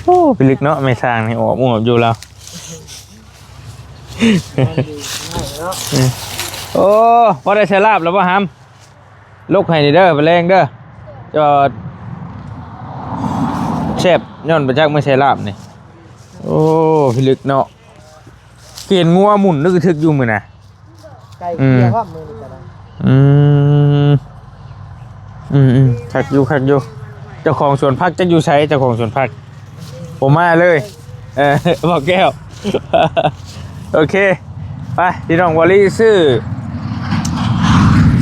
ໂອ້ ພິລຶກເນາະ ແມ່ຊ່າງນີ້ອອບອວບຢູ່ລາວ. ໂອ້ ພໍໄດ້ໃສ່ລາບແລ້ວບໍ່ຫຳ? ຫຼົກໃຫ້ນີ້ເດີ ໄປແລງເດີ ຈອດ ແຊບ ຍ້ອນໄປຈັກມື້ໃສ່ລາບນີ້. ໂອ້ ພິລຶກເນາະ. ເຫັນງົວໝຸ່ນນຶກທຶກຢູ່ມື້ນະ ໄກ່ເກ່ຍ ອືມ ພ້ອມມື້ນີ້ກໍໄດ້. ອືມ ອືມໆ ຄັກຢູ່ ຄັກຢູ່. ເຈົ້າຂອງສວນຜັກຈັກຢູ່ໃສ? ເຈົ້າຂອງສວນຜັກບໍ່ມາເລີຍ. ເອີ ບໍ່ແກ້ວ. ໂອເຄ ໄປ ພີ່ນ້ອງ ວາລີຊື້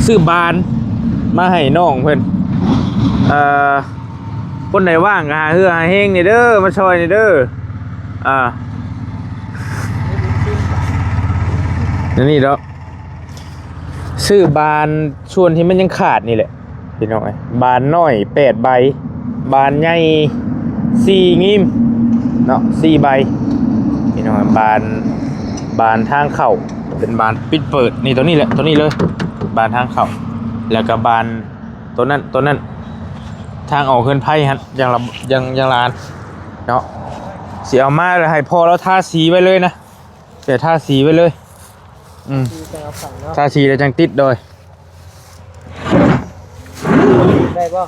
ຊື້ບານມາໃຫ້ນ້ອງເພິ່ນ ເອີ ຄົນໃດວ່າງກໍຫາເຫື່ອຫາແຮງນີ້ເດີ ມາຊ່ອຍນີ້ເດີ. ອ່າ ແນວນີ້ດອກ ຊື້ບານສ່ວນທີ່ມັນຍັງຂາດນີ້ແຫຼະ ພີ່ນ້ອງເອີຍ. ບານນ້ອຍແປດໃບ ບານໃຫຍ່ສີ່ງິມເນາະ ສີ່ໃບ ພີ່ນ້ອງເອີຍ. ບານ ບານທາງເຂົ້າ ເປັນບານປິດເປີດ ນີ້ ຕົວນີ້ແຫຼະ ຕົວນີ້ເລີຍ ບານທາງເຂົ້າ ແລ້ວກໍບານ ຕົວນັ້ນ ຕົວນັ້ນ ທາງອອກເຮືອນໄພຫັ້ນ ຢ່າງລະ ຢ່າງ ຢ່າງລະອັນເນາະ. ຊິເອົາມາແລ້ວໃຫ້ພໍ່ລາວທາສີໄວ້ເລີຍນະ ແປະທາສີໄວ້ເລີຍ. ອືມ ທາສີແລ້ວຈັ່ງຕິດໂດຍ ໄດ້ບໍ່?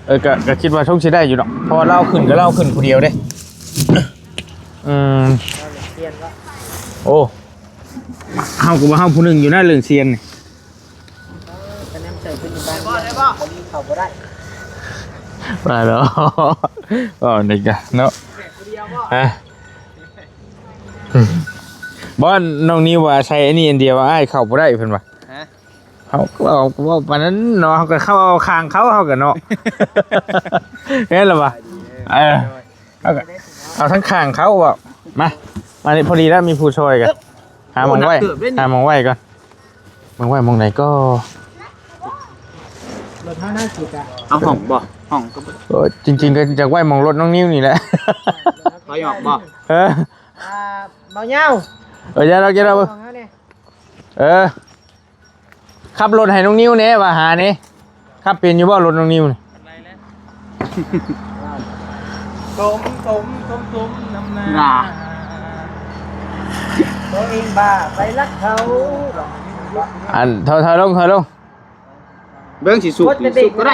ເອີ ກະ ກະຄິດວ່າຊົງຊິໄດ້ຢູ່ດອກ ເພາະວ່າລາວຂຶ້ນ ກະລາວຂຶ້ນຜູ້ດຽວເດ້. ອືມ ໂອ້ ເຮົາກໍວ່າເຮົາຜູ້ໜຶ່ງຢູ່ນະເລື່ອງຊຽນນີ້. ກະນຳໃສ່ເປັນບ້ານ ບໍ່ມີເຂົ້າບໍ່ໄດ້ ວ່າແລ້ວ ເວົ້ານີ້ກະເນາະ ຮະ ບໍ່ ນ້ອງນິວວ່າໃສ່ອັນນີ້ອັນດຽວ ອ້າຍເຂົ້າບໍ່ໄດ້ເພິ່ນວ່າ ຮະ ເຮົາກໍເວົ້າ ເວົ້າປານນັ້ນເນາະ ເຮົາກໍເຂົ້າເອົາຂ້າງເຂົາ ເຮົາກໍເນາະ ແມ່ນລະວ່າ ເອີ ເອົາ ເອົາທັງຂ້າງເຂົາເວົ້າ ມາ ມານີ້ ພໍດີແລ້ວ ມີຜູ້ຊ່ອຍກັນ ຫາໝ່ອງໄວ້ ໂອ້ ໜັກເຕີບເດ້ນີ້ ຫາໝ່ອງໄວ້ກ່ອນ ໝ່ອງໄວ້ໝ່ອງໃດກໍ ລົດເຮົາໜ້າຊິກະ ເອົາຫ້ອງບໍ່? ຫ້ອງກໍບໍ່ ໂອ້ຍ ຈິງໆ ກໍຢາກໄວ້ໝ່ອງລົດນ້ອງນິວນີ້ແຫຼະ ຖອຍອອກບໍ່? ເອີ ອ່າ ເບົາຍາວ ເອີ ຢ່າດອກ ຢ່າດອກ ເອີ ຂັບລົດໃຫ້ນ້ອງນິວແດ່ ວ່າຫາແດ່ ຂັບເປັນຢູ່ບໍ່ລົດນ້ອງນິວນີ້? ສົມ ສົມ ສົມ ສົມນຳໜ້າ ໜ້າ ຕົວເອງບ້າໄປລັກເຂົາ ອັນ ຖອຍ ຖອຍລົງ ຖອຍລົງ ເບິ່ງຊິສູບ ສູບກໍໄດ້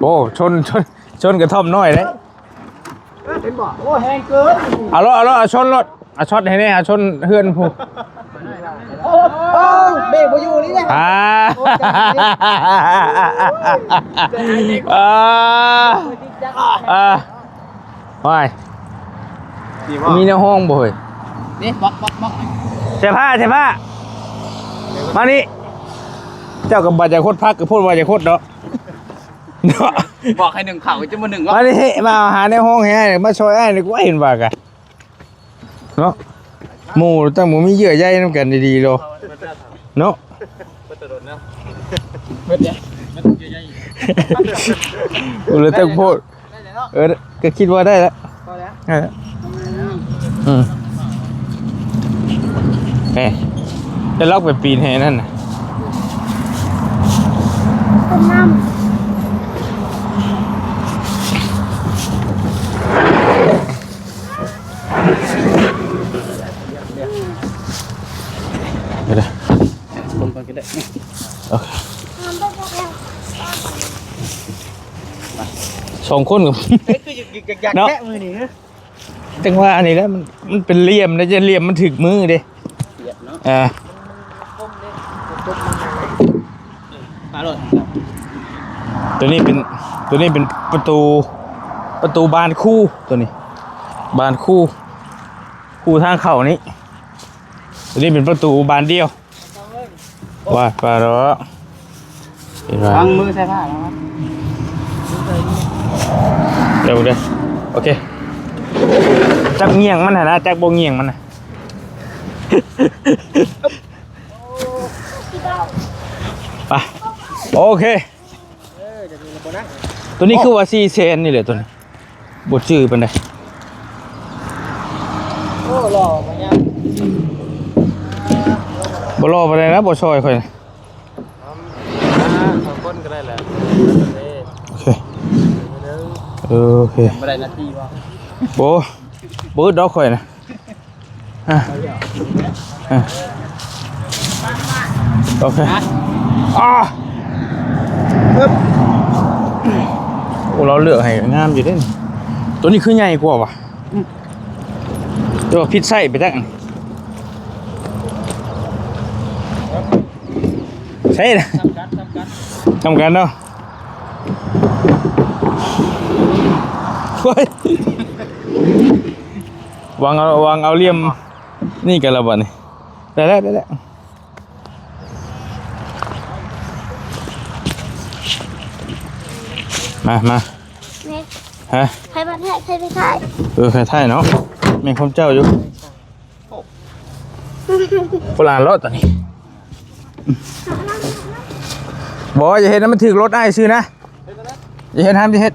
ໂອ້ ຊົນ ຊົນ ຊົນກະທ່ອມນ້ອຍເດ້. ເຫັນບໍ່? ໂອ້ ແຮງເກີນ ເອົາໂລດ ເອົາໂລດ ເອົາຊົນໂລດ ເອົາຊັອດໃຫ້ແດ່ ເອົາຊົນເຮືອນພຸ້ນ ໂອ້ ເບຣກບໍ່ຢູ່ນີ້ເດ້ ອ່າ ໂອ້ຍ ອ່າ ອ່າ ໂອ້ຍ ມີແນວຮ້ອງບໍ່ເຮີ້ຍ? ນີ້ ບອກ ບອກ ບອກ ເສຍຜ້າ ເສຍຜ້າ ມານີ້ ເຈົ້າກໍບໍ່ຢາກຄົດ ພັກກໍໂພດວ່າຢາກຄົດເນາະ. ເນາະ ບອກໃຫ້ໜຶ້ງເຂົ້າ ຈະບໍ່ໜຶ້ງວະ ມານີ້ ມາຫາແນວຮ້ອງໃຫ້ອ້າຍ ມາຊ່ອຍອ້າຍນີ້ ກູເຫັນວ່າກະເນາະ ໝູ່ຕັ້ງບໍ່ມີເຍື່ອໃຍນຳກັນດີໆໂລເນາະ ເບິດເດ້ ເບິດເຍື່ອໃຍ ໂອ້ ແລ້ວຕັ້ງໂພດ ເອີ ກໍຄິດວ່າໄດ້ລະ ພໍແລ້ວ ເອີ ອືມ ເອີ ແຕ່ລອກໄປປີນໃຫ້ນັ້ນນະ ເປັນນ້ຳ ເດີ ຄົນກ່ອນກໍໄດ້ ໂອເຄ ສອງຄົນກໍ ເອີ ຄືຢາກ ຢາກ ຢາກ ເນາະ ແກະມື້ນີ້ ຈັ່ງວ່າອັນນີ້ແຫຼະ ມັນ ມັນເປັນຫຼ່ຽມເດ້ ຢ່າຫຼ່ຽມມັນຖືກມືເດ້ ເອີ ມາໂລດ ຕົວນີ້ເປັນ ຕົວນີ້ເປັນປະຕູ ປະຕູບານຄູ່ ຕົວນີ້ ບານຄູ່ ຄູ່ທາງເຂົ້ານີ້ ຕົວນີ້ເປັນປະຕູບານດຽວ. ວ່າ ວ່າດອກ ເຫັນວ່າ ວາງມືໃສ່ຜ້າແລ້ວ ດຽວເດີ ໂອເຄ ຈັບງ່ຽງມັນຫັ້ນນະ ຈັບບໍ່ງ່ຽງມັນນະ ໄປ ໂອເຄ. ເອີ ດຽວນີ້ລະບໍ່ນັ່ງ ຕົວນີ້ຄືວ່າສີ່ແສນນີ້ແຫຼະ ຕົວນີ້ບໍ່ຈື່ປານໃດ ໂອ້ ຫຼໍ່ບໍ່ຍັງ ບໍ່ຫຼໍ່ປານໃດນະ ບໍ່ຊ່ອຍຂ້ອຍນະ ອ່າ ສອງຄົນກໍໄດ້ແຫຼະ ໂອເຄ ໜຶ່ງ ເອີ ໂອເຄ ບໍ່ໄດ້ນາທີບໍ່? ໂອ້ ບໍ່ອຶດດອກຂ້ອຍນະ. ອ່ະ ອ່ະ ໂອເຄ ອ່າ ໂອ້ ລາວເລືອກໃຫ້ງາມຢູ່ເດ້ນີ້. ໂຕນີ້ຄືໃຫຍ່ກວ່າຫວາ? ອືມ ແຕ່ວ່າຜິດໄຊໄປຈັກ ໃຊ່ນະ ສ່ຳກັນ ສ່ຳກັນ ສ່ຳກັນເນາະ. ໂອ້ຍ ຫວັງເອົາ ຫວັງເອົາຫຼ່ຽມນີ້ກັນລະບັດນີ້. ໄດ້ແລ້ວ ໄດ້ແລ້ວ ມາ ມາ ແມ່ ຮະ ໃຜມາຖ່າຍ ໃຜໄປຖ່າຍ ເອີ ໃຜຖ່າຍເນາະ ແມ່ນຄວາມເຈົ້າຢູ່. ໂຄລານເລາະຕອນນີ້ ບໍ່ ຢ່າເຮັດໃຫ້ມັນຖືກລົດອ້າຍຊື່ນະ ຢ່າເຮັດ ຫ້າມຢ່າເຮັດ.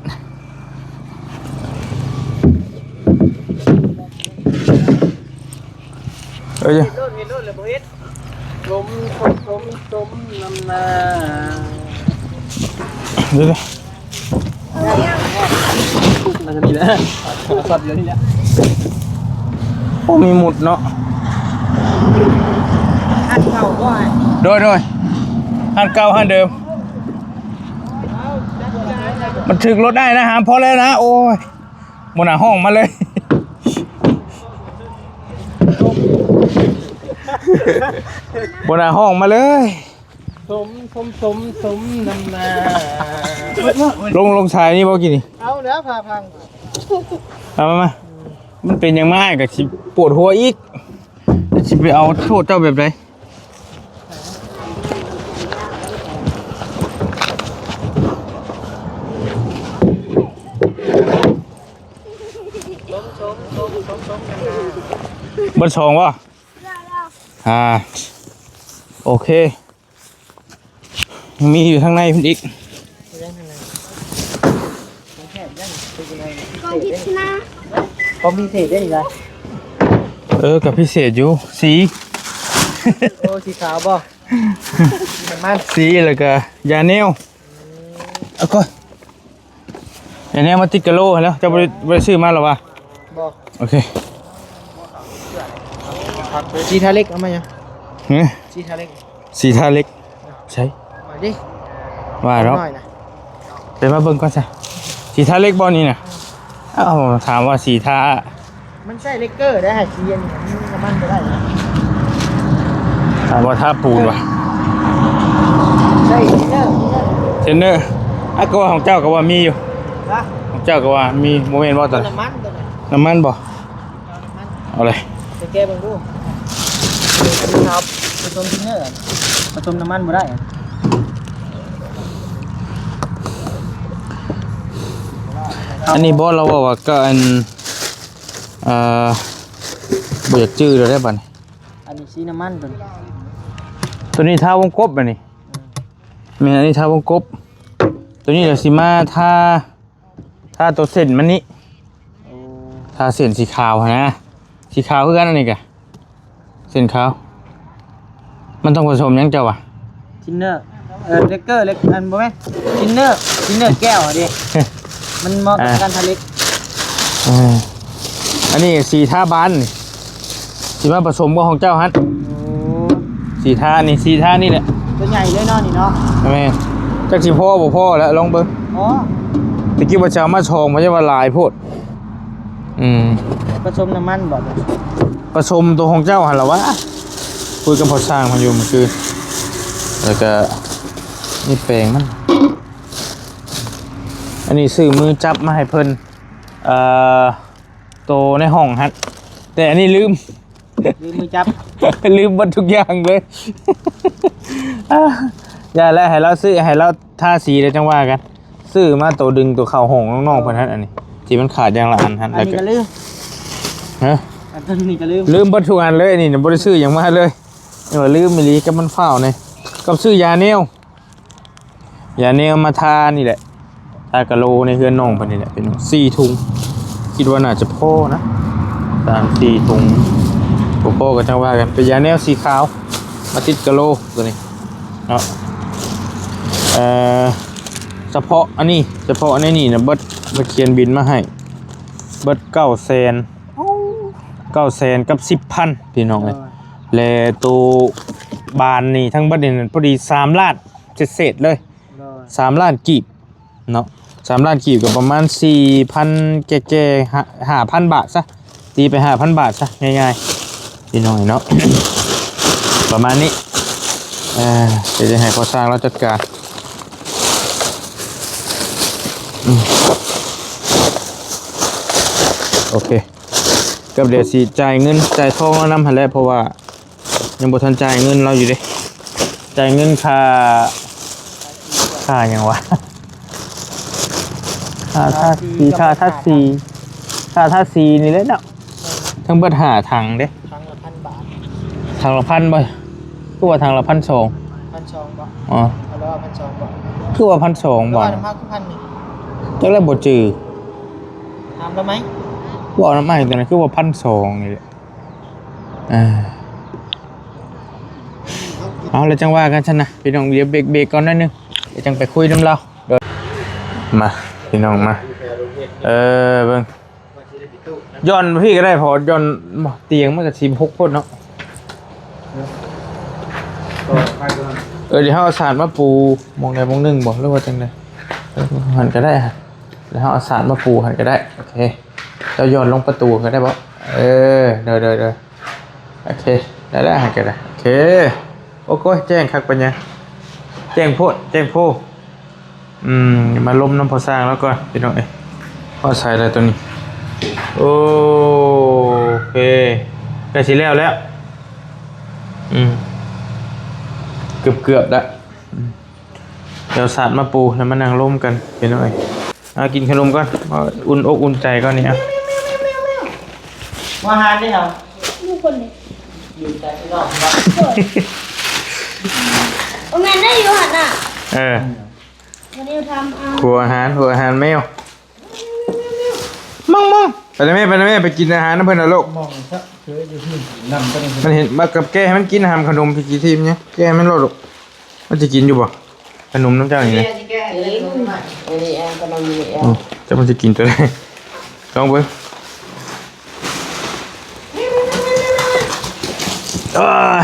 ເອີຍ ເຮັດໂລດ ເຮັດໂລດ ແລ້ວບໍ່ເຮັດ ສົມ ສົມ ສົມ ສົມນຳໜ້າ ເດີ ມາທາງນີ້ແຫຼະ ຊັອດດຽວນີ້ແຫຼະ. ໂອ້ ມີໝຸດເນາະ ຮ້ານເກົ່າບໍ່? ໂດຍ ໂດຍ ຮ້ານເກົ່າຮ້ານເດີມ. ມັນຖືກລົດອ້າຍນະ ຫາມພໍແລ້ວນະ. ໂອ້ຍ ບໍ່ໜ້າຮ້ອງມາເລີຍ ບໍ່ໜ້າຮ້ອງມາເລີຍ. ສົມ ສົມ ສົມ ສົມນຳໜ້າ ລົງ ລົງສາຍນີ້ບໍ່ກີ້ນີ້? ເອົາແລ້ວພາພັງ ເອົາມາ ມາ ມັນເປັນຫຍັງມາ ອ້າຍກໍຊິປວດຫົວອີກ ແລ້ວຊິໄປເອົາໂທດເຈົ້າແບບໃດ? ເບິດສອງບໍ່? ອ່າ ໂອເຄ ຍັງມີຢູ່ທາງໃນພຸ້ນອີກ. ຂອງພິເສດເດ້ນີ້ລະ? ເອີ ກໍພິເສດຢູ່ ສີ. ໂອ້ ສີຂາວບໍ່? ນ້ຳມັນ ສີ ແລ້ວກໍຢາແນວ. ເອົາກ່ອນ ຢາແນວມາຕິດກະໂຫຼຫັ້ນແຫຼ້ວ. ເຈົ້າບໍ່ໄດ້ ບໍ່ໄດ້ຊື້ມາແລ້ວຫວາ? ບໍ່. ໂອເຄ ສີທາເຫຼັກເອົາມາຍັງ? ຫື? ສີທາເຫຼັກ ສີທາເຫຼັກ ໃສ? ມາດິ ວ່າດອກ ນ້ອຍນະ ໄປມາເບິ່ງກ່ອນຊະ. ສີທາເຫຼັກບໍ່ນີ້ນະ? ເອົ້າ ຖາມວ່າສີທາ ມັນໃຊ້ເລັກເກີໄດ້ ໃຫ້ສີອັນນີ້ມັນ ນ້ຳມັນບໍ່ໄດ້ນະ. ຖາມວ່າທາປູນຫວາ? ໃຊ້ເທນເນີ ເທນເນີ. ອາ ກໍວ່າຂອງເຈົ້າກໍວ່າມີຢູ່ ຮະ? ຂອງເຈົ້າກໍວ່າມີ ບໍ່ແມ່ນບໍ່? ຕອນ ນ້ຳມັນ ນ້ຳມັນບໍ່? ເອົາເລີຍ ໄປແກະເບິ່ງດູ. ເອົາ ປະສົມທິນເນີ ປະສົມນ້ຳມັນບໍ່ໄດ້. ອັນນີ້ບໍ່ ລາວເວົ້າວ່າກໍອັນ ເອີ ບໍ່ຢາກຈື່ແລ້ວໄດ໋ບັດນີ້. ອັນນີ້ສີນ້ຳມັນຕົວນີ້ ຕົວນີ້ທາວົງກົບບັດນີ້. ອືມ ແມ່ນ ອັນນີ້ທາວົງກົບ ຕົວນີ້ລະຊິມາທາ ທາຕົວເສັ້ນມັນນີ້. ໂອ້ ທາເສັ້ນສີຂາວຫັ້ນນະ ສີຂາວຄືກັນ. ອັນນີ້ກະເສັ້ນຂາວ ມັນຕ້ອງປະສົມຫຍັງເຈົ້າວ່າ? ທິນເນີ ເອີ ເລັກເກີ ເລັກ ອັນ ບໍ່ແມ່ນ ທິນເນີ ທິນເນີແກ້ວຫັ້ນເດ້ ມັນເໝາະກັບ ອ່າ ການທາເຫຼັກ. ເອີ ອັນນີ້ສີທາບານນີ້ ຊິມາປະສົມກັບຂອງເຈົ້າຫັ້ນ. ໂອ້ ສີທານີ້ ສີທານີ້ແຫຼະ ຕົວໃຫຍ່ເລີຍເນາະນີ້ເນາະ. ແມ່ນ ຈັກຊິພໍບໍ່ພໍແຫຼະ ລອງເບິ່ງ. ອໍ ຕະກີ້ວ່າຈະເອົາມາສອງ ເພາະວ່າຫຼາຍໂພດ. ອືມ ປະສົມນ້ຳມັນບໍ່? ປະສົມຕົວຂອງເຈົ້າຫັ້ນລະຫວາ? ຄຸຍກັບພໍ່ຊ່າງເພິ່ນຢູ່ມື້ຄືນ ແລ້ວກະນີ້ແປງມັນ. ອັນນີ້ຊື້ມືຈັບມາໃຫ້ເພິ່ນ ເອີ ໂຕໃນຫ້ອງຫັ້ນ ແຕ່ອັນນີ້ລືມ ລືມມືຈັບ ລືມເບິດທຸກຢ່າງເລີຍ. ຢ່າແຫຼະ ໃຫ້ລາວຊື້ ໃຫ້ລາວທາສີແລ້ວຈັ່ງວ່າກັນ. ຊື້ມາໂຕດຶງໂຕເຂົ້າຫ້ອງນ້ອງໆເພິ່ນຫັ້ນ ອັນນີ້ທີ່ມັນຂາດຢ່າງລະອັນຫັ້ນ. ອັນນີ້ກໍລືມ ຮະ? ອັນນີ້ກໍລືມ ລືມເບິດທຸກອັນເລີຍ. ອັນນີ້ນະບໍ່ໄດ້ຊື້ຫຍັງມາເລີຍ ເອີ ລືມອີ່ຫຼີ ກັບມັນຟ້າວແດ່ ກັບຊື້ຢາແນວ ຢາແນວມາທານີ້ແຫຼະ ທາກະໂຫຼໃນເຮືອນນ້ອງເພິ່ນນີ້ແຫຼະ ເປັນສີ່ຖົງ ຄິດວ່າໜ້າຈະພໍນະ ສາມສີ່ຖົງ ບໍ່ພໍກໍຈັ່ງວ່າກັນ. ເປັນຢາແນວສີຂາວ ມາຕິດກະໂຫຼຕົວນີ້ເນາະ ເອີ ສະເພາະອັນນີ້ ສະເພາະໃນນີ້ນະ ເບິດ ເພິ່ນຂຽນບິນມາໃຫ້ ເບິດເກົ້າແສນ ເກົ້າແສນກັບສິບພັນ ພີ່ນ້ອງເອີຍ. ແລະ ໂຕບານນີ້ທັງເບິດນີ້ ພໍດີສາມລ້ານເສດໆເລີຍ ໂດຍ ສາມລ້ານກີບເນາະ ສາມລ້ານກີບກໍປະມານສີ່ພັນແກ່ໆ ຫ້າ ຫ້າພັນບາດຊະ ຕີໄປຫ້າພັນບາດຊະ ງ່າຍໆ ພີ່ນ້ອງເນາະ ປະມານນີ້. ເອີ ດຽວຈະໃຫ້ພໍ່ຊ່າງລາວຈັດການ. ອືມ ໂອເຄ ກໍດຽວຊິຈ່າຍເງິນຈ່າຍທອງລາວນຳຫັ້ນແຫຼະ ເພາະວ່າຍັງບໍ່ທັນຈ່າຍເງິນລາວຢູ່ເດ້ ຈ່າຍເງິນຄ່າ ຄ່າຫຍັງວະ ຄ່າທາສີ ຄ່າທາສີ ຄ່າທາສີນີ້ແຫຼະເນາະ. ທັງເບິດຫ້າຖັງເດ້ ຖັງລະພັນບາດ ຖັງລະພັນບໍ່? ຄືວ່າຖັງລະພັນສອງ ພັນສອງບໍ່? ອໍ ເອົາແລ້ວວ່າພັນສອງບໍ່? ຄືວ່າພັນສອງບໍ່? ຫຼືວ່ານຳເຮົາຄືພັນໜຶ່ງ ຈັກແລ້ວບໍ່ຈື່ ຖາມລາວໄໝ? ເວົ້ານຳອ້າຍຕອນນັ້ນຄືວ່າພັນສອງນີ້ແຫຼະ. ອ່າ ເອົາ ແລ້ວຈັ່ງວ່າກັນຊັ້ນນະ ພີ່ນ້ອງ ດຽວເບຣກໆກ່ອນໜ້ອຍໜຶ່ງ ດຽວຈັ່ງໄປຄຸຍນຳລາວ. ມາ ພີ່ນ້ອງມາ ເອີ ເບິ່ງ ຢ່ອນພີ້ກໍໄດ້ ເພາະວ່າຢ່ອນ ຕຽງມັນກໍສິບຫົກໂພດເນາະ. ເອີ ດຽວເຮົາເອົາສາດມາປູໝ່ອງໃດໝ່ອງໜຶ່ງບໍ່ ຫຼືວ່າຈັ່ງໃດ? ເອີ ຫັ້ນກໍໄດ້ ແລ້ວເຮົາເອົາສາດມາປູຫັ້ນກໍໄດ້. ໂອເຄ ເຈົ້າຢ່ອນລົງປະຕູກໍໄດ້ບໍ່? ເອີ ໂດຍໆໆ ໂອເຄ ໄດ້ແລ້ວ ຫັ້ນກໍໄດ້. ໂອເຄ ໂອ້ໂກຍ ແຈ້ງຄັກປານຫຍັງ ແຈ້ງໂພດ ແຈ້ງໂພ. ອືມ ມາລົມນຳພໍ່ຊ່າງລາວກ່ອນ ພີ່ນ້ອງເອີຍ. ພໍໃສ່ແລ້ວໂຕນີ້ ໂອເຄ ໃກ້ຊິແລ້ວແລ້ວ. ອືມ ເກືອບໆແລ້ວ. ອືມ ດຽວສາດມາປູແລ້ວມານັ່ງລົມກັນ ພີ່ນ້ອງເອີຍ. ເອົາ ກິນຂະໜົມກ່ອນ ມາອຸ່ນອົກອຸ່ນໃຈກ່ອນນີ້. ເອົາ ບໍ່ຫານເດ້ເຮົາ ຢູ່ຄົນນີ້ ຢູ່ໃຈພີ່ນ້ອງ ບໍ່ແມ່ນໄດ້ຢູ່ຫັ້ນນະ. ເອີ ວັນນີ້ທຳ ເອົາ ຫົວອາຫານ ຫົວອາຫານແມວ. ມອງໆ ໄປນະແມ່ ໄປນະແມ່ ໄປກິນອາຫານນຳເພິ່ນນະລູກ. ມອງຊະ ເຄືຢູ່ທີ່ນຳຕົວນີ້ ມັນເຫັນ ມາກັບແກ້ໃຫ້ມັນກິນ ຫຳຂະໜົມ ໄປກິນທີ່ມັນ ແກ້ໃຫ້ມັນໂລດລູກ. ມັນຊິກິນຢູ່ບໍ່ ຂະໜົມນຳເຈົ້ານີ້ນະ? ອັນນີ້ ເອົາຂະໜົມນີ້ ເອົາ ອືມ ຈັກມັນຊິກິນຕົວໃດ ລອງເບິ່ງ. ເອີຍ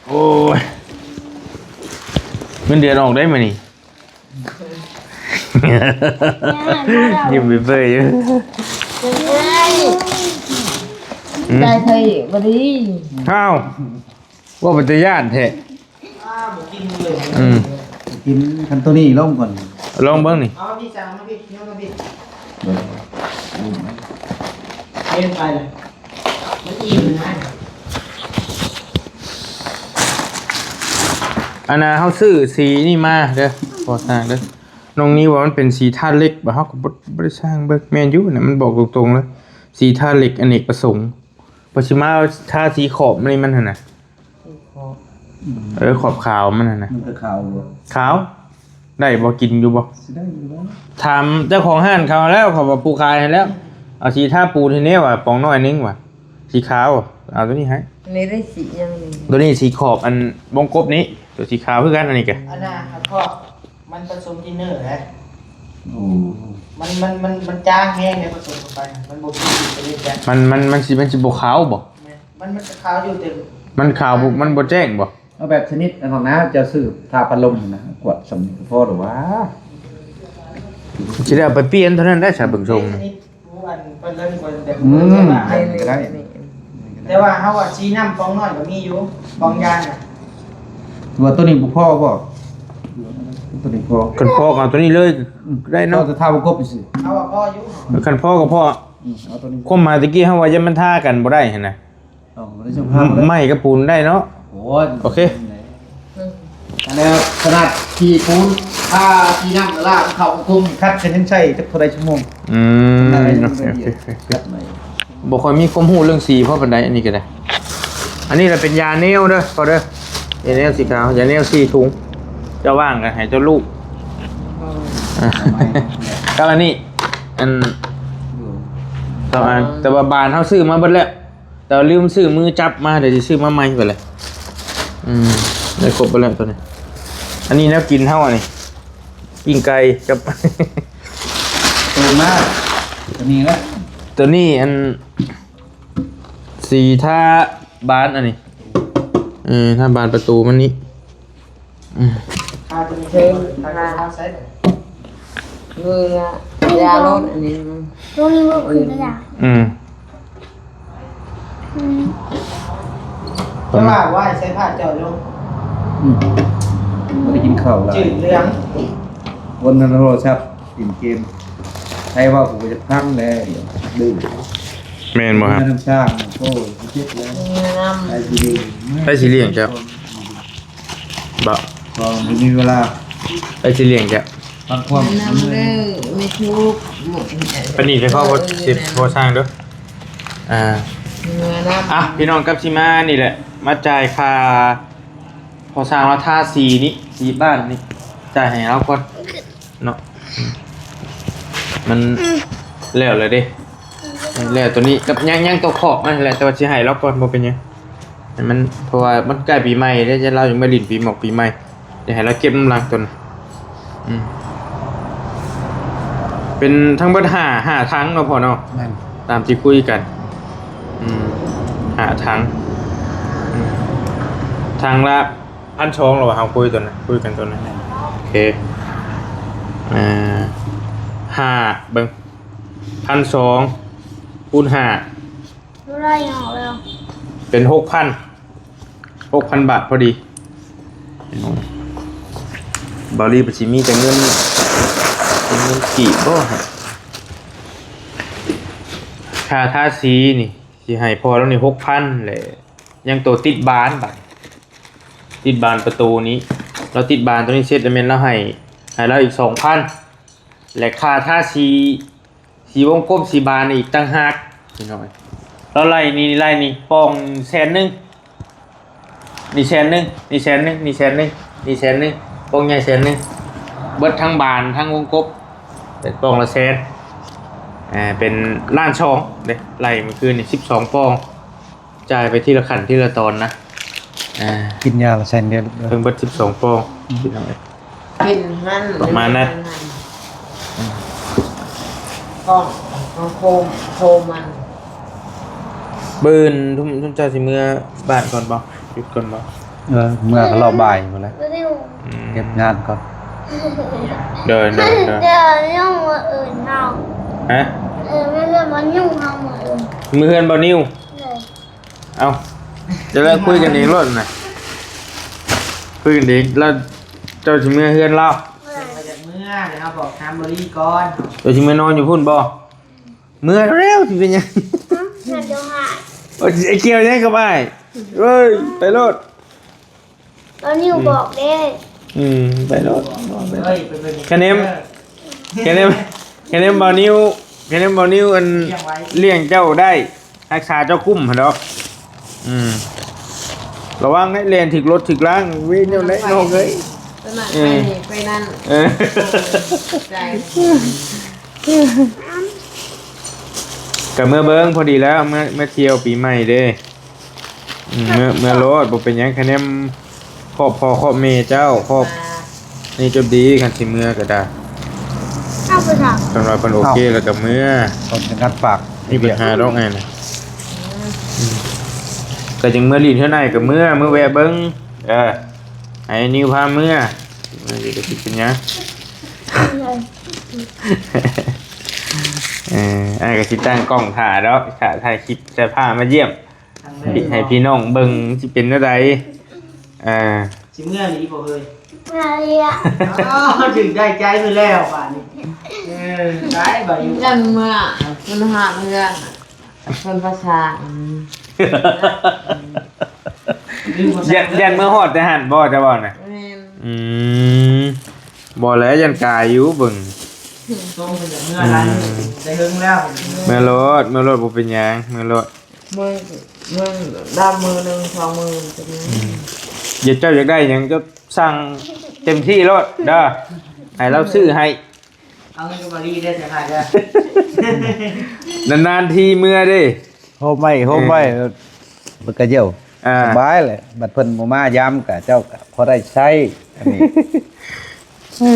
ໂອ້ຍ ເງິນເດືອນອອກໄດ້ມື້ນີ້. ຍິ້ມເປີຍໆຢູ່. ໄດ້ເທື່ອອີກບໍ່ດີ. ອ້າວ ເວົ້າເປັນຕາຢ້ານແທ້. ອືມ ກິນຄັນໂຕນີ້ລົງກ່ອນ ລອງເບິ່ງນີ້. ເອົາມາພີ້ ສັ່ງມາພີ້ ຍົກມາພີ້. ເດີນໄປເລີຍ ມັນອີ່ມນະ. ອັນນ່າ ເຮົາຊື້ສີນີ້ມາເດີ ພໍສ້າງເດີ. ນ້ອງນິວວ່າມັນເປັນສີທາດເຫຼັກ ບາດເຮົາກໍບໍ່ ບໍ່ໄດ້ຊ່າງເບິ່ງ. ແມ່ນຢູ່ນະ ມັນບອກຕົງໆເລີຍ ສີທາດເຫຼັກອະເນກປະສົງ. ເພິ່ນຊິມາທາສີຂອບນີ້ມັນຫັ້ນນະ ຂອບ ເອີ ຂອບຂາວມັນຫັ້ນນະ. ມັນກໍຂາວຢູ່ ຂາວ ໄດ້ບໍ່ ກິນຢູ່ບໍ່? ຊິໄດ້ຢູ່ແລ້ວ ຖາມເຈົ້າຂອງຮ້ານເຂົາແລ້ວ ເຂົາວ່າຜູ້ຂາຍໃຫ້ແລ້ວ ເອົາສີທາປູນໃຫ້ແດ່ວ່າ ປອງນ້ອຍໜຶ່ງວ່າ ສີຂາວ ເອົາໂຕນີ້ໃຫ້. ນີ້ໄດ້ສີຫຍັງນີ້? ໂຕນີ້ສີຂອບອັນວົງກົບນີ້ ໂຕສີຂາວຄືກັນ ອັນນີ້ກະ ອັນນ່າ ອັນຂອບ ມັນປະສົມທິນເນີເດ້. ໂອ້ ມັນ ມັນ ມັນ ມັນຈາງແຮງເດ້ ປະສົມເຂົ້າໄປ ມັນບໍ່ກິນ ມັນ ມັນ ມັນຊິ ມັນຊິບໍ່ຂາວບໍ່? ແມ່ນ ມັນ ມັນຈະຂາວຢູ່ ແຕ່ມັນຂາວບໍ່ ມັນບໍ່ແຈ້ງບໍ່? ເອົາແບບຊະນິດອັນນັ້ນນະ ເຈົ້າຊື້ທາພັດລົມຫັ້ນນະ ກວດສ່ຳນີ້ກໍພໍແລ້ວຫວາ. ຊິໄດ້ເອົາໄປປ່ຽນເທົ່ານັ້ນໄດ້ຊະ ເບິ່ງຊົງ. ອັນເພິ່ນເລີຍບໍ່ໄດ້ ອືມ ອັນນີ້ກໍໄດ້ ແຕ່ວ່າເຮົາວ່າສີນ້ຳປອງນ້ອຍກໍມີຢູ່ ປອງຢານະ. ວ່າໂຕນີ້ບໍ່ພໍບໍ່? ໂຕນີ້ພໍ ຄັນພໍກໍເອົາໂຕນີ້ເລີຍ ອືມ ໄດ້ເນາະ ເອົາແຕ່ທາວົງກົບຊື່. ເອົາວ່າພໍຢູ່ ເອີ ຄັນພໍກໍພໍ. ອືມ ເອົາໂຕນີ້ ຄວາມໝາຍຕະກີ້ເຮົາວ່າຢ້ານມັນທາກັນບໍ່ໄດ້ຫັ້ນນະ. ເອົາ ບໍ່ໄດ້ສະພາບ ໄມ້ກັບປູນໄດ້ເນາະ. ໂອ້ຍ ໂອເຄ ອັນນີ້ຂະໜາດຂີ້ປູນ ອ່າ ຂີ້ນ້ຳລາເຂົ້າຄຸມຂັດກັນຍັງໃຊ້ຈັກເທົ່າໃດຊົ່ວໂມງ. ອືມ ໂອເຄ ໂອເຄ ໂອເຄ ບໍ່ຄ່ອຍມີຄວາມຮູ້ເລື່ອງສີພໍປານໃດ ອັນນີ້ກໍໄດ້. ອັນນີ້ລະເປັນຢາແນວເດີພໍ່ເດີ ຢາແນວສີຂາວ ຢາແນວສີ່ຖົງ ເຈົ້າວ່າງກໍໃຫ້ເຈົ້າລູກ. ອ່າ ກັບອັນນີ້ ອັນ ສອງອັນ ແຕ່ວ່າບານເຮົາຊື້ມາເບິດແລ້ວ. ແຕ່ວ່າລືມຊື້ມືຈັບມາ ດຽວຊິຊື້ມາໃໝ່ໄປເລີຍ. ອືມ ໄດ້ຄົບໄປແລ້ວໂຕນີ້. ອັນນີ້ແນວກິນເຮົາ ອັນນີ້ ປີ້ງໄກ່ກັບ ໂຕມາ ໂຕນີ້ແຫຼະ ໂຕນີ້ອັນ ສີທາບານອັນນີ້ ເອີ ທາບານປະຕູມັນນີ້ ອືມ ທາຕົວນີ້ ເທິງ ທາ ທາໃສ່ ເອີ ຢາລົດອັນນີ້ ຕົວນີ້ບໍ່ຂຶ້ນກະຢາ ອືມ ອືມ ແຕ່ວ່າໄວ້ໃສ່ຜ້າເຈົ້າຢູ່ ອືມ ບໍ່ໄດ້ກິນເຂົ້າຫຼາຍ ຈືດເຫຼືອງ ວົນນຳໂທລະສັບ ຫຼິ້ນເກມ ໃຜເວົ້າກູກໍຈະຟັງແຫຼະ ດື້ ແມ່ນບໍ່ ນຳຊ່າງ ໂອ້ຍ ເຈັບແລ້ວ ໃຜຊິລ້ຽງ ໃຜຊິລ້ຽງເຈົ້າ ບໍ່ ບໍ່ມີເວລາ ໃຜຊິລ້ຽງເຈົ້າ ຟັງຄວາມ ແນະນຳເດີ ແມ່ທູກ ປານນີ້ໄປເຂົ້າ ເອີ ຊິ ພໍສ້າງເດີ ອ່າ ແນະນຳ ອ່ະ ພີ່ນ້ອງ ກັບຊິມານີ້ແຫຼະ ມາຈ່າຍຄ່າ ພໍສ້າງລາວທາສີນີ້ ສີບ້ານນີ້ ຈ່າຍໃຫ້ລາວກ່ອນເນາະ ມັນແລ້ວແລ້ວເດ້ ແລ້ວໂຕນີ້ກັບ ຍັງ ຍັງໂຕຂອບມັນແຫຼະ ແຕ່ວ່າຊິໃຫ້ລາວກ່ອນ ບໍ່ເປັນຫຍັງ ໃຫ້ມັນ ເພາະວ່າມັນໃກ້ປີໃໝ່ເດ້ ລາວຍັງມາຫຼິ້ນປີໝອກປີໃໝ່ ຢາກໃຫ້ລາວເກັບນຳຫຼັງຕົນ ອືມ ເປັນທັງເບິດຫ້າ ຫ້າຖັງເນາະພໍ່ເນາະ ແມ່ນ ຕາມທີ່ຄຸຍກັນ ອືມ ຫ້າຖັງ ອືມ ຖັງລະພັນສອງ ລະວ່າເຮົາຄຸຍຕົວນັ້ນ ຄຸຍກັນຕົວນັ້ນ ໂອເຄ ອ່າ ຫ້າ ເບິ່ງ ພັນສອງ ຄູນຫ້າ ບໍ່ໄດ້ອອກແລ້ວ ເປັນຫົກພັນ ຫົກພັນບາດພໍດີ ເບົາລີ້ ເພິ່ນຊິມີແຕ່ເງິນ ເປັນເງິນກີບບໍ່ ຄ່າທາສີນີ້ ຊິໃຫ້ພໍ່ລາວນີ້ຫົກພັນ ແລະ ຍັງໂຕຕິດບານ ບາດຕິດບານປະຕູນີ້ ລາວຕິດບານໂຕນີ້ເສັດ ແລ້ວແມ່ນລາວໃຫ້ ໃຫ້ລາວອີກສອງພັນ ແລະ ຄ່າທາສີ ສີວົງກົບ ສີບານອີກຕ່າງຫາກ ພີ່ນ້ອງເອີຍ ລາວໄລ່ນີ້ ໄລ່ນີ້ປ່ອງແສນໜຶ່ງ ນີ້ແສນໜຶ່ງ ນີ້ແສນໜຶ່ງ ນີ້ແສນໜຶ່ງ ນີ້ແສນໜຶ່ງ ປ່ອງໃຫຍ່ແສນໜຶ່ງ ເບິດທັງບານທັງວົງກົບ ເປັນປ່ອງລະແສນ ອ່າ ເປັນລ້ານສອງເດ້ ໄລ່ມື້ຄືນນີ້ສິບສອງປ່ອງ ຈ່າຍໄປທີລະຂັ້ນທີລະຕອນນະ ອ່າ ກິນຢາລະແສນດຽວ ເພິ່ນເບິດສິບສອງປ່ອງ ອືມ ພີ່ນ້ອງເອີຍ ເປັນຫັ້ນ ປະມານນັ້ນ ອືມ ກ້ອງ ຂອງໂຄມ ໂຄມມັນ ມື້ອື່ນ ທຸມ ທຸມເຈົ້າຊິເມືອບ້ານກ່ອນບໍ່? ຢຸດກ່ອນບໍ່? ເອີ ເມືອກໍລອບບ່າຍພຸ້ນແຫຼະ ອືມ ເກັບງານກ່ອນ ໂດຍ ໂດຍ ໂດຍ ເດີ ຍັງມື້ອື່ນເຮົາ ຮະ? ເອີ ແມ່ນວ່າຍຸງເຮົາມື້ອື່ນ ມື້ເຮືອນບໍ່ນິວ? ໂດຍ ເອົ້າ ຈະໄດ້ຄຸຍກັນເອງໂລດນະ ຄຸຍກັນເອງ ແລ້ວເຈົ້າຊິເມືອເຮືອນລາວ? ເອີ ເຮົາຢາກເມືອ ແລ້ວເຮົາບອກທາມບໍລີກ່ອນ ເຈົ້າຊິເມືອນອນຢູ່ພຸ້ນບໍ່? ເມືອແລ້ວ ຊິເປັນຫຍັງ? ເອົ້າ ເຈົ້າຫາຍ ໂອ້ຍ ໄອ້ກ່ຽວຫຍັງກັບອ້າຍ? ເອີຍ ໄປໂລດ ບ່າວນິວ ອືມ ບອກເດ້ ອືມ ໄປໂລດ ເອີຍ ໄປເບິ່ງ ຄະແນມ ເອີ ຄະແນມ ຄະແນມບ່າວນິວ ຄະແນມບ່າວນິວ ອັນ ລ້ຽງໄວ້ ລ້ຽງເຈົ້າໄດ້ ຮັກສາເຈົ້າກຸ້ມຫັ້ນດອກ ອືມ ລະວັງໃຫ້ແລ່ນຖືກລົດຖືກລາງ ເວນແນວໃດນ້ອງເອີຍ ໄປນັ້ນ ເອີ ໄປນີ້ ໄປນັ້ນ ເອີ ໃຈ ກະເມືອເບິ່ງ ພໍດີແລ້ວ ເມືອ ເມືອທ່ຽວປີໃໝ່ເດ້ ອືມ ເມືອ ເມືອໂລດ ບໍ່ເປັນຫຍັງ ຄະແນມຄອບພໍ່ຄອບແມ່ເຈົ້າ ຄອບ ອ່າ ນີ້ຈົບດີ ຄັນຊິເມືອກໍໄດ້ ເອົາໄປທາງ ຄັນວ່າເພິ່ນໂອເຄ ເອົາ ແລ້ວກໍເມືອ ເພິ່ນກັດປາກ ມີບັນຫາດອກ ອືມ ຫັ້ນນະ ອືມ ກໍຈຶ່ງເມືອຫຼິ້ນເທື່ອໃດກໍເມືອ ເມືອແວະເບິ່ງ ເອີ ໃຫ້ນິວພາເມືອ ເມືອຢູ່ກໍຊິເປັນຫຍັງ ເອີ ອ້າຍກໍຊິຕັ້ງກ້ອງຖ້າດອກ ຖ້າຖ່າຍຄລິບ ແຕ່ພາມາຢ້ຽມ ປິດໃຫ້ພີ່ນ້ອງເບິ່ງ ຊິເປັນແນວໃດ ເອີ ຊິເມືອອີ່ບໍ່ເອີຍ? ເມືອອີ່ ອໍ ຖືກໄດ້ໃຈເພິ່ນແລ້ວບາດນີ້ ເອີ ໄດ້ບາດນີ້ ຍັງເມືອ ມັນຫາເຮືອນ ເພິ່ນພາສາ ອືມ ຢ້ານ ຢ້ານເມືອຮອດແຕ່ຫັ້ນບໍ່ ເຈົ້າເວົ້ານະ? ແມ່ນ ອືມ ບໍ່ແຫຼະ ຢ້ານກາຍຢູ່ເບິ່ງ ຊົມເພິ່ນຢາກເມືອຫຼາຍ ອືມ ໄດ້ເຫິງແລ້ວ ເມືອໂລດ ເມືອໂລດ ບໍ່ເປັນຫຍັງ ເມືອໂລດ ມື້ ມື້ດຳມື້ໜຶ່ງສອງມື້ ອືມ ເຈົ້າຢາກໄດ້ຫຍັງ ເຈົ້າສັ່ງເຕັມທີ່ໂລດເດີ ໃຫ້ລາວຊື້ໃຫ້ ເອົາເງິນກັບບໍລີເດີ ເສຍຫາຍເດີ ນານໆທີເມືອເດ້ ໂຮມໄວ້ ໂຮມໄວ້ ເອີ ມັນກະຢ້ຽວ ອ່າ ສະບາຍແຫຼະ ບັດເພິ່ນບໍ່ມາຢາມກະ ເຈົ້າກະພໍໄດ້ໃຊ້ ອັນນີ້ ອື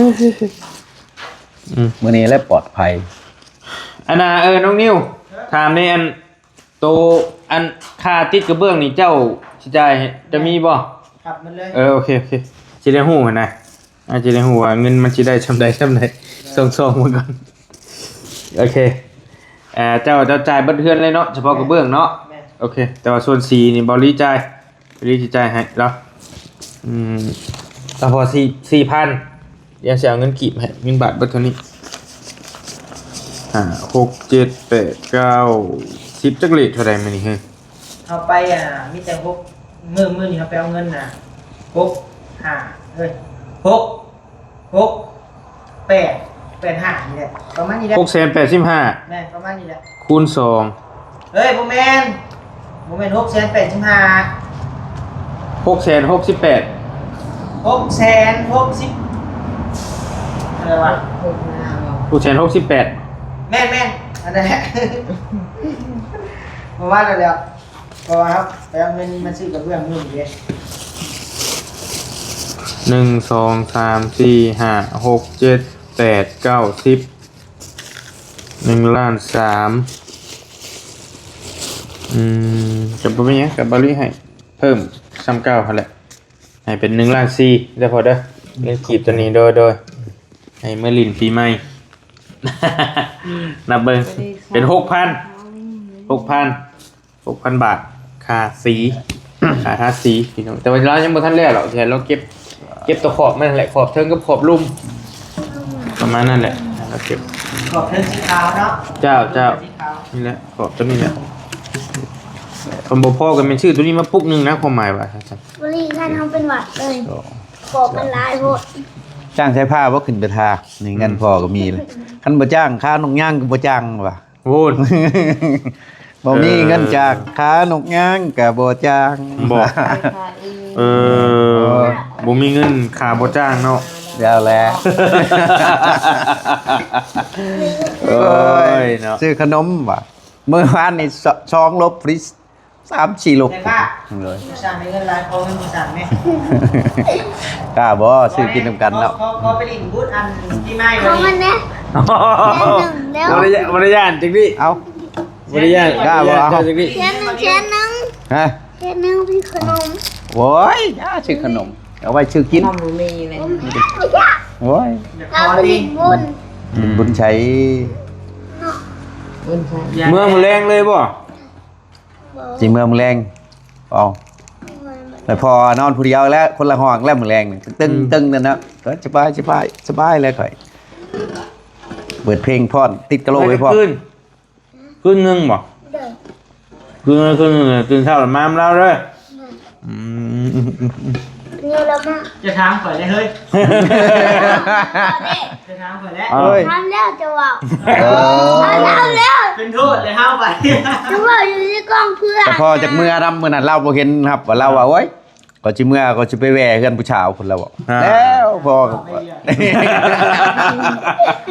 ມ ມື້ນີ້ແຫຼະປອດໄພ. ອັນນ່າ ເອີ ນ້ອງນິວ ຖາມແດ່ ອັນ ໂຕ ອັນ ຄ່າຕິດກະເບື້ອງນີ້ ເຈົ້າຊິຈ່າຍໃຫ້ ຈະມີບໍ່? ຄັບມັນເລີຍ. ເອີ ໂອເຄ ໂອເຄ ຊິໄດ້ຮູ້ຫັ້ນນະ ອາດຈະໄດ້ຮູ້ວ່າເງິນມັນຊິໄດ້ຊ່ຳໃດຊ່ຳໃດ ສ່ອງໆ ເບິ່ງກ່ອນ. ໂອເຄ ອ່າ ເຈົ້າ ເຈົ້າຈ່າຍເບິດເຮືອນເລີຍເນາະ ສະເພາະກະເບື້ອງເນາະ. ແມ່ນ ໂອເຄ ແຕ່ວ່າສ່ວນສີນີ້ ເບົາລີຈ່າຍ ເບົາລີຊິຈ່າຍໃຫ້ລາວ. ອືມ ສະເພາະສີ ສີ່ພັນ ດຽວຊິເອົາເງິນກີບໃຫ້ ເງິນບາດເບິດເທົ່ານີ້. ຫ້າ ຫົກ ເຈັດ ແປດ ເກົ້າ ສິບ ຈັກເລດເທົ່າໃດມື້ນີ້ເຮີ້? ເຮົາໄປ ອ່າ ມີແຕ່ຫົກ ມື້ ມື້ນີ້ເຮົາໄປເອົາເງິນນະ ຫົກ ຫ້າ ເອີຍ ຫົກ ຫົກ ແປດ ແປດ ຫ້າ ນີ້ແຫຼະ ປະມານນີ້ແຫຼະ. ຫົກແສນແປດສິບຫ້າ ແມ່ນ ປະມານນີ້ແຫຼະ ຄູນສອງ. ເອີຍ ບໍ່ແມ່ນ ບໍ່ແມ່ນ ຫົກແສນແປດສິບຫ້າ ຫົກແສນຫົກສິບແປດ ຫົກແສນຫົກສິບ ເທົ່າໃດວະ? ຫົກແສນຫົກສິບແປດ ແມ່ນໆ ອັນນັ້ນແຫຼະ ປະມານນັ້ນແຫຼະ. ເພາະວ່າເຮົາໄປເອົາເງິນມາຊື້ກະເບື້ອງມື້ນີ້ເດ້. ໜຶ່ງ ສອງ ສາມ ສີ່ ຫ້າ ຫົກ ເຈັດ ແປດ ເກົ້າ ສິບ ໜຶ່ງລ້ານສາມ. ອືມ ກະບໍ່ເປັນຫຍັງ ກະເບົາລີໃຫ້ເພີ່ມຊ່ຳເກົ່າຫັ້ນແຫຼະ ໃຫ້ເປັນໜຶ່ງລ້ານສີ່ເດີພໍ່ເດີ ເງິນກີບໂຕນີ້. ໂດຍ ໂດຍ ໃຫ້ເມືອຫຼິ້ນປີໃໝ່. ອືມ ນັບເບິ່ງ ເປັນຫົກພັນ ຫົກພັນ ຫົກພັນບາດ ຄ່າສີ ຄ່າທາສີພີ່ນ້ອງ. ແຕ່ວ່າລາວຍັງບໍ່ທັນແລ້ວດອກ ແຕ່ລາວເກັບ ເກັບແຕ່ຂອບມັນຫັ້ນແຫຼະ ຂອບເທິງກັບຂອບລຸ່ມ ປະມານນັ້ນແຫຼະ ລາວເກັບ. ຂອບເທິງສີຂາວເນາະ? ເຈົ້າ ເຈົ້າ ຂອບເທິງສີຂາວ ນີ້ແຫຼະ ຂອບໂຕນີ້ແຫຼະ. ຄັນບໍ່ພໍກະແມ່ນຊື້ໂຕນີ້ມາປຸກໜຶ່ງນະ ຄວາມໝາຍວ່າຊັ້ນ. ບໍ່ລີຄັນເຮົາເປັນຫວັດເລີຍ ຂອບມັນຫຼາຍໂພດ. ຈ້າງໃຊ້ຜ້າບໍ່ຂຶ້ນໄປທາ ນີ້ເງິນ ອືມ ພໍ່ກະມີເລີຍ. ຄັນບໍ່ຈ້າງ ຄານົກຍາງກະບໍ່ຈ້າງວ່າ. ໂອ້ຍ ບໍ່ມີເງິນຈ້າງ ເອີ ຄານົກຍາງກະບໍ່ຈ້າງ ບໍ່ ເອີ ບໍ່ມີເງິນຄາບໍ່ຈ້າງເນາະ. ແລ້ວແຫຼະ ໂອ້ຍເນາະ ຊື້ຂະໜົມວ່າ ມື້ວານນີ້ສອງ ສອງລົບ ຟຣີສາມສີ່ລົບ ແມ່ນປະ? ໂດຍ ຜູ້ຊ່າງໄດ້ເງິນຫຼາຍ ຂໍເງິນຜູ້ຊ່າງແດ່. ກ້າບໍ່? ຊື້ກິນນຳກັນເນາະ. ຂໍ ຂໍໄປຫຼິ້ນບຸນອັນປີໃໝ່ ຂໍເງິນແດ່ ແສນໜຶ່ງແລ້ວ ບໍ່ໄດ້ ບໍ່ໄດ້ຢ້ານຈັກນິດ. ເອົ້າ ບໍ່ໄດ້ຢ້ານ ກ້າບໍ່? ເອົາ ແສນໜຶ່ງ ແສນໜຶ່ງ ຮະ ແສນໜຶ່ງ ຊື້ຂະໜົມ. ໂອ້ຍ ຢ່າຊື້ຂະໜົມ ເອົາໄວ້ຊື້ກິນ. ຂະໜົມບໍ່ມີເລີຍ. ໂອ້ຍ ຢາກຂໍຕິ ເອົາໄປຫຼິ້ນບຸນ ຫຼິ້ນບຸນໃສ? ບຸນໃສ? ເມືອມື້ແລງເລີຍບໍ່? ຊິເມືອມື້ແລງ. ເອົ້າ ແລ້ວພໍ່ນອນຜູ້ດຽວແລ້ວ ຄົນລະຫ້ອງແລ້ວມື້ແລງນີ້ ຕຶງ ອືມ ຕຶງນັ້ນນະ. ເອີ ສະບາຍ ສະບາຍ ສະບາຍແລ້ວຂ້ອຍ ເປີດເພງພ້ອມ ຕິດກະໂຫຼໄວ້ພ້ອມ. ຄືນ ຄືນໜຶ່ງບໍ່? ໂດຍ ຄືນ ຄືນໜຶ່ງ ຕື່ນເຊົ້າແລ້ວມານຳລາວເດີ. ໂດຍ ອືມ ເດີ ລະມາ ຈະຖາມຂ້ອຍເລີຍເຮີ້ຍ ຈະຖາມຂ້ອຍແຫຼະ. ເອີຍ ຖາມແລ້ວຈະເວົ້າ ເອີ ຖາມແລ້ວ ເປັນໂທດເລີຍເຮົາໄປ ຈະເວົ້າຢູ່ໃນກ້ອງເພື່ອນ. ແຕ່ພໍຈັກເມືອນຳມື້ນັ້ນລາວບໍ່ເຫັນຮັບວ່າ ລາວວ່າ ໂອ້ຍ ຂ້ອຍຊິເມືອ ຂ້ອຍຊິໄປແວ່ເຮືອນຜູ້ສາວພຸ້ນ ລາວເວົ້າ. ເອົ້າ ແລ້ວພໍ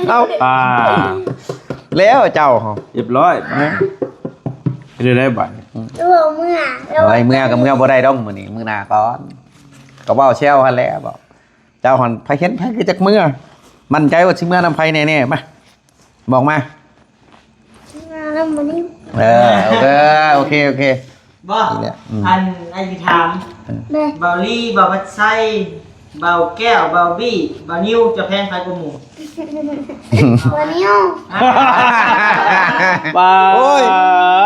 ເອົ້າ ອ່າ ແລ້ວເຈົ້າ ຮຽບຮ້ອຍ ເປັນໄດ້ບາດນີ້. ລາວເວົ້າເມືອ ໂອ້ຍ ເມືອກະເມືອບໍ່ໄດ້ດອກມື້ນີ້ ມື້ໜ້າກ່ອນ. ກະເວົ້າແຊວຫັ້ນແຫຼະ ບອກ ເຈົ້າຫັ້ນ ໃຜເຫັນໃຜຄືຈັກເມືອ ໝັ້ນໃຈວ່າຊິເມືອນຳໃຜແນ່ໆ ມາ ບອກມາ ເອີ ໂອເຄ ໂອເຄ ໂອເຄ ບໍ່ ນີ້ແຫຼະ ອືມ ອັນ ອ້າຍຊິຖາມ ເອີ ເບົາລີ ເບົາພັດໄຊ ເບົາແກ້ວ ເບົາບີ້ ເບົານິວ ເຈົ້າແພງໃຜກວ່າໝູ່? ເບົານິວ ປ້າ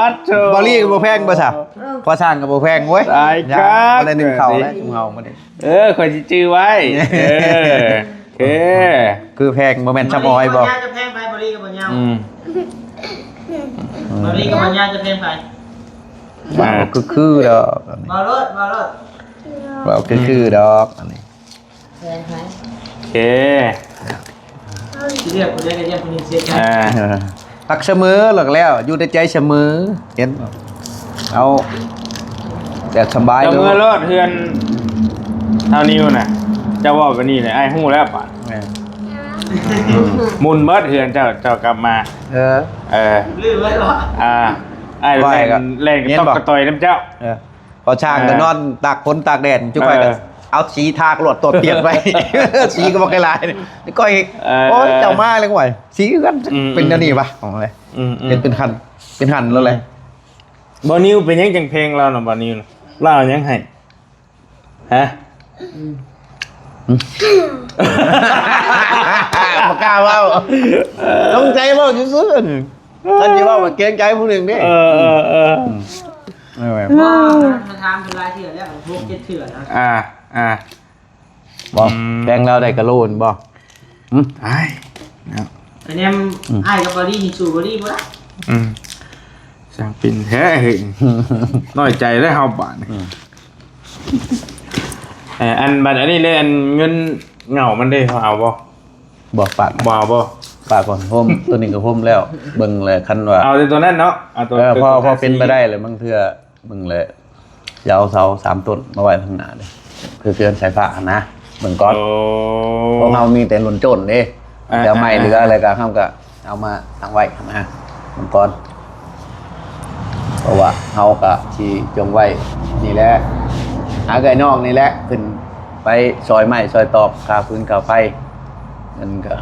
ດໂທ້ ເບົາລີກະບໍ່ແພງບໍ່ຊະ? ເອີ ພໍ່ຊ່າງກະບໍ່ແພງເວີຍ ຕາຍຄັກ ບໍ່ໄດ້ໜຶ່ງເຂົ້າແລ້ວ ຊຸມເຮົາມື້ນີ້. ເອີ ຂ້ອຍຊິຈື່ໄວ້ ເອີ ໂອເຄ ຄືແພງ ບໍ່ແມ່ນຊຳອອຍບໍ່? ເຈົ້າແພງໃຜ? ເບົາລີກະບໍ່ຍາວ ອືມ ເບົາລີກະບໍ່ຍາວ ເຈົ້າແພງໃຜ? ເວົ້າຄືໆດອກ ເວົ້າໂລດ ເວົ້າໂລດ ເວົ້າຄືໆດອກ ອັນນີ້ ແພງໃຜ? ໂອເຄ ຊິເລືອກຜູ້ໃດກະຢ່າຜູ້ໜຶ່ງເສຍໃຈ ອ່າ ຮັກສະເໝີ ແລ້ວກະແລ້ວ ຢູ່ໃນໃຈສະເໝີ ເຫັນບໍ່? ເອົາແບບສະບາຍ ເຈົ້າເມືອໂລດ ເຮືອນເຮົານິວນະ ເຈົ້າເວົ້າແບບນີ້ແຫຼະ ອ້າຍຮູ້ແລ້ວບາດ ແມ່ນ ໝຸ່ນເບິດເຮືອນເຈົ້າ ເຈົ້າກັບມາ ເອີ ເອີ ລືມເບິດບໍ່? ອ່າ ອ້າຍແລ່ນ ແລ່ນກະຕອກກະຕ່ອຍນຳເຈົ້າ ເອີ ພໍຊ່າງກະນອນຕາກຝົນຕາກແດດ ຈຸໄປກະ ເອີ ເອົາສີທາກະໂລດ ຕົວະປຽກໄວ້ ສີກໍບໍ່ຄ່ອຍຫຼາຍ ນີ້ກ້ອຍ ເອີ ໂອ້ຍ ເຈົ້າມາແລ້ວ ໂອ້ຍ ສີຄືກັນ ອືມ ເປັນແນວນີ້ວະ ອືມ ຂອງເລີຍ ອືມໆ ເຮັດເປັນຫັ້ນ ເປັນຫັ້ນໂລດແຫຼະ ບໍ່ນິວເປັນຫຍັງຈັ່ງແພງລາວນະ ບໍ່ນິວນະ ລາວເອົາຫຍັງໃຫ້ ຮະ? ອືມ ບໍ່ກ້າເວົ້າ ຕົງໃຈເວົ້າຊື່ໆ ຄັນຊິເວົ້າກໍເກງໃຈຜູ້ໜຶ່ງເດ້ ເອີ ເອີ ເອີ ອືມ ເອີ ມາ ມາຖາມເພິ່ນຫຼາຍເທື່ອແລ້ວ ຫົກເຈັດເທື່ອນະ ອ່າ ອ່າ ບໍ່ ອືມ ແພງລາວໄດ້ກະໂລນບໍ່? ຫຶ? ອ້າຍ ເນາະ ໄປແນມ ອືມ ອ້າຍກັບບໍລີນີ້ສູ້ບໍລີບໍ່ລະ? ອືມ ຊ່າງເປັນແທ້ເຮີ້ຍ ນ້ອຍໃຈແລ້ວເຮົາບາດນີ້ ອືມ ເອີ ອັນ ບັດອັນນີ້ເລີຍ ອັນເງິນເຫງົາມັນເດ້ ເຮົາເອົາບໍ່? ບໍ່ ຝາກ ບໍ່ເອົາບໍ່? ຝາກກ່ອນ ໂຮມ ໂຕນີ້ກໍໂຮມແລ້ວ ເບິ່ງແລ້ວ ຄັນວ່າ ເອົາແຕ່ໂຕນັ້ນເນາະ ເອົາໂຕ ເອີ ພໍ ພໍເປັນໄປໄດ້ແລ້ວ ບາງເທື່ອ ເບິ່ງແລ້ວ ຊິເອົາເສົາສາມຕົ້ນມາໄວ້ທາງໜ້າເດ້ ຄືເຮືອນສາຍຟ້າຫັ້ນນະ ເບິ່ງກ່ອນ ໂອ້ ພວກເຮົາມີແຕ່ລຸ້ນໂຈນເດ້ ອ່າ ແຕ່ໄມ້ເຫຼືອ ອ່າ ແລ້ວກໍເຮົາກໍເອົາມາຕັ້ງໄວ້ຫັ້ນນະ ເບິ່ງກ່ອນ ເພາະວ່າເຮົາກໍຊິຈົງໄວ້ນີ້ແຫຼະ ຫາເອື້ອຍນ້ອງນີ້ແຫຼະ ຂຶ້ນໄປຊ່ອຍໄມ້ຊ່ອຍຕອກ ຄ່າຟືນຄ່າໄຟ ນັ້ນກໍ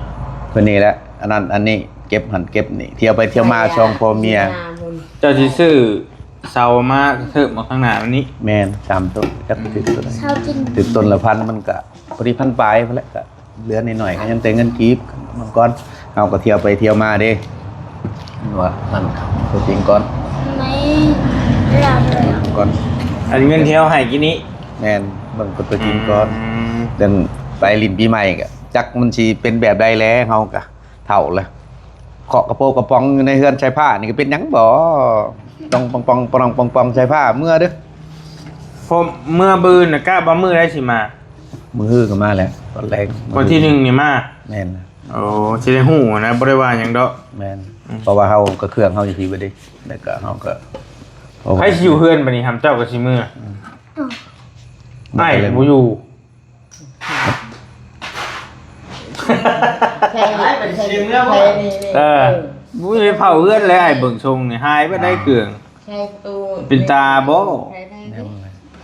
ເພິ່ນນີ້ແຫຼະ ອັນນັ້ນອັນນີ້ ເກັບຫັ້ນເກັບນີ້ ທ່ຽວໄປທ່ຽວມາ ສອງຜົວເມຍ ເຈົ້າຊິຊື້ ເສົາມາເທີບມາຂ້າງໜ້າມັນນີ້ ແມ່ນ ສາມຕົ້ນ ຈັກຖືກຕົ້ນ ເສົາກິນ ຖືກຕົ້ນລະພັນ ມັນກະພໍດີພັນປາຍພຸ້ນແຫຼະ ກະເຫຼືອໜ້ອຍໆ ກະຍັງແຕ່ເງິນກີບ ມັງກອນ ເຮົາກະທ່ຽວໄປທ່ຽວມາເດ້ ວ່ານັ້ນ ຕົວຈິງກ່ອນ ກ່ອນ ອັນເງິນທີ່ເຮົາໃຫ້ກີ້ນີ້ ແມ່ນ ເບິ່ງຕົວຈິງກ່ອນ ອືມ ເດີນໄປຫຼິ້ນປີໃໝ່ກະ ຈັກມັນຊິເປັນແບບໃດແລ ເຮົາກະ ເຖົ້າແລ້ວ ເຄາະກະໂປກະປອງຢູ່ໃນເຮືອນຊາຍຟ້ານີ້ກໍເປັນຫຍັງບໍ? ຕ້ອງປອງໆ ປອງໆ ປອງໆ ຊາຍຟ້າເມືອເດີ ເພາະເມືອບືນນະ ກະວ່າມື້ໃດຊິມາ? ມື້ຮືກໍມາແລ້ວ ຕອນແລງ ວັນທີໜຶ່ງນີ້ມາ ແມ່ນ ໂອ້ ຊິໄດ້ຮູ້ນະ ບໍ່ໄດ້ວ່າຫຍັງດອກ ແມ່ນ ອືມ ເພາະວ່າເຮົາກໍເຄື່ອງເຮົາຢູ່ພີ້ເບິດເດ້ ແລ້ວກໍເຮົາກໍ ໃຜຊິຢູ່ເຮືອນບັດນີ້ ຫຳເຈົ້າກໍຊິເມືອ ອືມ ອ້າຍບໍ່ຢູ່ ໃຊ່ ໃຊ່ນີ້ ເອີ ເອີ ບໍ່ໄດ້ເຝົ້າເຮືອນແລ້ວ ອ້າຍເບິ່ງຊົງນີ້ ຫາຍໄປໄດ້ເຄື່ອງ ໃສ່ຕູ້ ເປັນຕາບໍ່ ໃສ່ໄດ້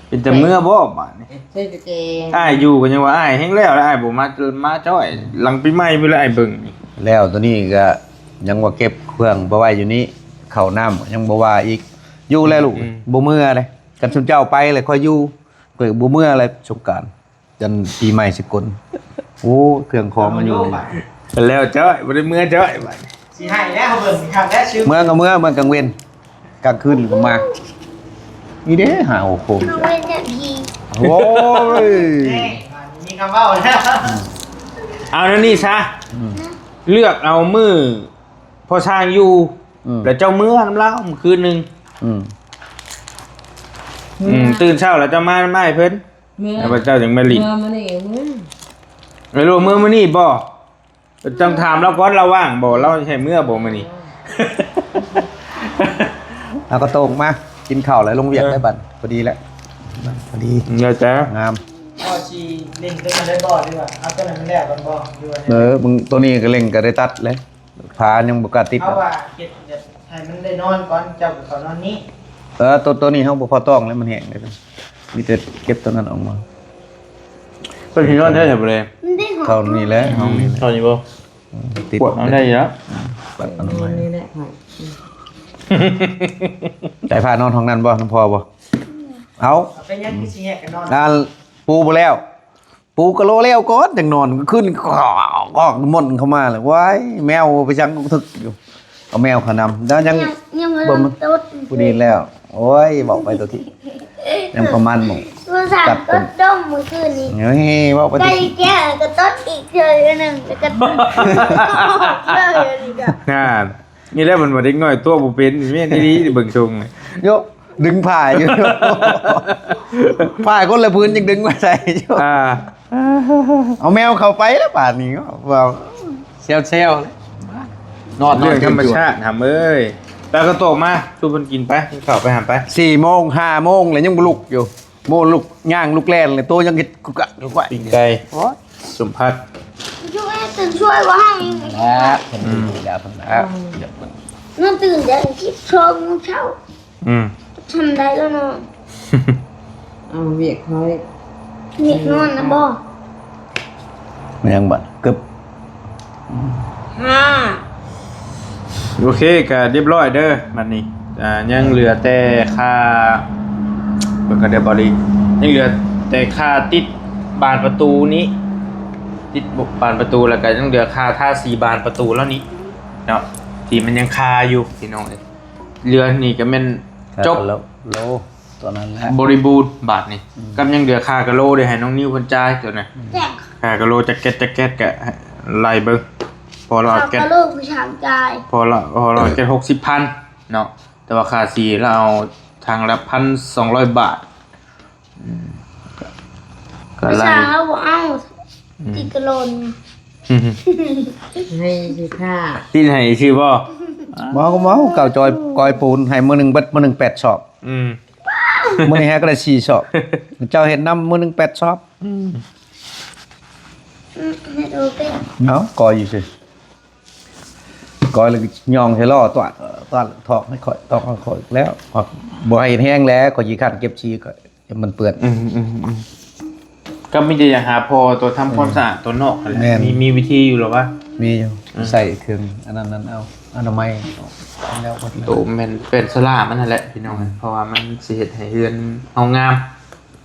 ເປັນຕາເມືອບໍ່ບາດນີ້ ໃສ່ກະແຈ ອ້າຍຢູ່ກໍຍັງວ່າອ້າຍແຮງແລ້ວ ແລ້ວອ້າຍບໍ່ມາ ມາຈ້ອຍ ຫຼັງປີໃໝ່ພຸ້ນແຫຼະອ້າຍເບິ່ງນີ້ ແລ້ວໂຕນີ້ກໍຍັງວ່າເກັບເຄື່ອງໄປໄວ້ຢູ່ນີ້ ເຂົ້ານ້ຳຍັງບໍ່ວ່າອີກ ຢູ່ແລ້ວລູກ ອືມ ບໍ່ເມືອເດ້ ຄັນຊຸມເຈົ້າໄປແລ້ວຂ້ອຍຢູ່ ຂ້ອຍບໍ່ເມືອແລ້ວສົງການ ຈັນປີໃໝ່ສາກົນ ໂອ້ ເຄື່ອງຂອງມັນຢູ່ນີ້ ແລ້ວເຈົ້າ ບໍ່ໄດ້ເມືອເຈົ້າ ຊິໃຫ້ແລ້ວ ເບິ່ງຄັກແລ້ວ ເມືອກໍເມືອ ເມືອກາງເວັນ ກາງຄືນກໍມາ ນີ້ເດ້ ຫ້າຫົກຄົນ ກາງເວັນແທ້ພີ້ ໂອ້ຍ ນີ້ ມີຄຳເວົ້າແລ້ວ ເອົາແນວນີ້ຊະ ອືມ ເລືອກເອົາມື້ພໍ່ຊ່າງຢູ່ ອືມ ແລ້ວເຈົ້າເມືອນຳລາວມື້ຄືນໜຶ່ງ ອືມ ອືມ ຕື່ນເຊົ້າແລ້ວເຈົ້າມານຳອ້າຍເພິ່ນ ເມືອ ແລ້ວພະເຈົ້າຈຶ່ງມາຫຼິ້ນ ເມືອມື້ນີ້ ເມືອ ເອີ ເມືອມື້ນີ້ບໍ່? ຕ້ອງຖາມລາວກ່ອນ ລາວວ່າງບໍ່? ລາວໃຫ້ເມືອບໍ່ມື້ນີ້? ເອົາກະໂຕກມາ ກິນເຂົ້າແລ້ວລົງວຽກ ເອີ ໄດ້ບັດ ພໍດີແລ້ວ ພໍດີ ເອີ ຈ້າ ງາມ ພໍຊິເລັ່ງໂຕນັ້ນໄດ້ບໍ່ ຫຼືວ່າເອົາໂຕນັ້ນມັນແລ້ວກ່ອນບໍ່ ຫຼືວ່າ ເອີ ມຶງໂຕນີ້ກໍເລັ່ງກໍໄດ້ຕັດແລ້ວ ຜ້າຍັງບໍ່ກ້າຕິດ ເອົາວ່າເຮັດແບບໃຫ້ມັນໄດ້ນອນກ່ອນ ເຈົ້າກໍເຂົ້ານອນນີ້ ເອີ ໂຕ ໂຕນີ້ເຮົາບໍ່ພໍຕ້ອງແລ້ວ ມັນແຫ້ງແລ້ວ ມີແຕ່ເກັບໂຕນັ້ນອອກມາ ເພິ່ນຊິນອນແທ້ໆ ບໍ່ໄດ້ ເຂົ້ານີ້ແຫຼະ ຫ້ອງນີ້ແຫຼະ ເຂົ້ານີ້ບໍ່? ອືມ ຕິດ ປວດເອົາໄດ້ຢູ່ແລ້ວ ປັດເອົາ ນີ້ແຫຼະ ໃສ່ຜ້ານອນຫ້ອງນັ້ນບໍ່? ນຳພໍ່ບໍ່? ເອົາ ເອົາໄປຍັງຄືຊິແຍກກັນນອນ ອ່າ ປູບໍ່ແລ້ວ ປູກະໂລແລ້ວກ່ອນ ຈັ່ງນອນ ຄືນກໍມ່ອນເຂົ້າມາແລ້ວ ວ້າຍ ແມວໄປສັງທຶກຢູ່ ເອົາແມວເຂົ້ານຳ ແລ້ວຍັງ ຍັງບໍ່ມາຕົດ ຜູ້ນີ້ແລ້ວ ໂອ້ຍ ເວົ້າໄປຕົວທີ່ ຍັງປະມານໝູ່ ໂທລະສັບກໍດົມມື້ຄືນນີ້ ເຮີ້ຍ ເວົ້າໄປຕົວທີ່ ໄກ່ແກ້ວກໍຕົດອີກເທື່ອໜຶ່ງ ແລ້ວກໍຕົດອີກເທື່ອໜຶ່ງກໍ ນັ້ນ ນີ້ແຫຼະ ມັນວ່າເດັກນ້ອຍຕົວະບໍ່ເປັນ ແມ່ນອີ່ຫຼີ ເບິ່ງຊົງ ໂຍ ດຶງຜ້າຢູ່ ຜ້າຄົນລະຜືນຍັງດຶງມາໃສ່ຢູ່ ອ່າ ເອົາແມວເຂົ້າໄປແລ້ວບາດນີ້ ເວົ້າແຊວໆ ນອນ ເລື່ອງທຳມະຊາດ ຫຳເອີຍ ໄປເອົາກະໂຕກມາ ສູ່ເພິ່ນກິນໄປ ກິນເຂົ້າໄປ ຫຳໄປ ສີ່ໂມງ ຫ້າໂມງແລ້ວຍັງບໍ່ລຸກຢູ່ ໂມລຸກ ຍ່າງລຸກແລ່ນເລີຍ ໂຕຍັງເຮັດກຸກກະກຸກກະ ປີ້ງໄກ່ ໂອ້ຍ ສົມຜັກ ຊ່ວຍ ຕື່ນຊ່ວຍບໍ່ໃຫ້ ແລ້ວເພິ່ນ ອືມ ແລ້ວເພິ່ນ ອືມ ນອນຕື່ນແຕ່ສິບສອງໂມງເຊົ້າ ອືມ ທຳໄດ້ແລ້ວເນາະ ເອົາວຽກຂ້ອຍ ເດັກນອນນະບໍ່? ແມ່ນຫຍັງບັດ? ກຶບ ຫ້າ ໂອເຄ ກະຮຽບຮ້ອຍເດີ ບັດນີ້ ອ່າ ຍັງເຫຼືອແຕ່ຄ່າ ເບິ່ງກັນເດີ ບາວລີ ຍັງເຫຼືອແຕ່ຄ່າຕິດບານປະຕູນີ້ ຕິດບານປະຕູ ແລ້ວກະຍັງເຫຼືອຄ່າທາສີບານປະຕູແລ້ວນີ້ເນາະ ທີ່ມັນຍັງຄາຢູ່ ພີ່ນ້ອງເອີຍ. ເຮືອນນີ້ກໍແມ່ນຈົບ ໂລ ໂລ ຕົວນັ້ນແຫຼະ ບໍລິບູນບາດນີ້ ອືມ ກັບຍັງເຫຼືອຄ່າກະໂລເດ້ ໃຫ້ນ້ອງນິວເພິ່ນຈ່າຍຕົວນັ້ນ ອືມ ຄ່າກະໂລຈັກແກັດ ຈັກແກັດກະໄລ່ເບິ່ງ ພໍລະແກັດ ຄ່າກະໂລຜູ້ຊ່າງຈ່າຍ ພໍລະ ພໍລະແກັດຫົກສິບພັນເນາະ ແຕ່ວ່າຄ່າສີລະເອົາຖັງລະພັນສອງຮ້ອຍບາດ ອືມ ກະ ກະໄລ່ ຊ່າງລະບໍ່ເອົາ ອືມ ຕິດກະໂລນ ໃຫ້ຊື່ຄ່າ ຕິດໃຫ້ຊື່ບໍ່? ບໍ່ ກໍບໍ່ ເຂົາຈ່ອຍ ກ້ອຍປູນໃຫ້ມື້ໜຶ່ງເບິດ ມື້ໜຶ່ງແປດຊອກ ອືມ ມື້ນີ້ຫາກໍໄດ້ສີ່ຊອກ ເຈົ້າເຮັດນຳມື້ໜຶ່ງແປດຊອກ ອືມ ອືມ ເຮັດບໍ່ເປັນ ເອົາ ກ້ອຍຢູ່ຊື່ ກ້ອຍແລ້ວກໍຍ່ອງໃສ່ລໍ້ຕົວະ ຕົວະ ຖອກໃຫ້ຂ້ອຍ ຖອກໃຫ້ຂ້ອຍແລ້ວ ບໍ່ໃຫ້ເຮັດແຮງແຫຼະ ຂ້ອຍຂີ້ຄ້ານເກັບສີ ກໍມັນເປື້ອນ ອືມໆໆ ກໍມີແຕ່ຢາກຫາພໍຕົວະທຳຄວາມສະອາດຕົວະນອກຫັ້ນແຫຼະ ແມ່ນ ມີ ມີວິທີຢູ່ແລ້ວວະ? ມີຢູ່ ອືມ ໃສ່ເຄື່ອງອັນນັ້ນ ອັນນັ້ນເອົາ ອະນາໄມ ແລ້ວໝົດແລ້ວ ໂຕແມ່ນເປັນໂຊລາມັນຫັ້ນແຫຼະພີ່ນ້ອງ ອືມ ເພາະວ່າມັນຊິເຮັດໃຫ້ເຮືອນເຮົາງາມ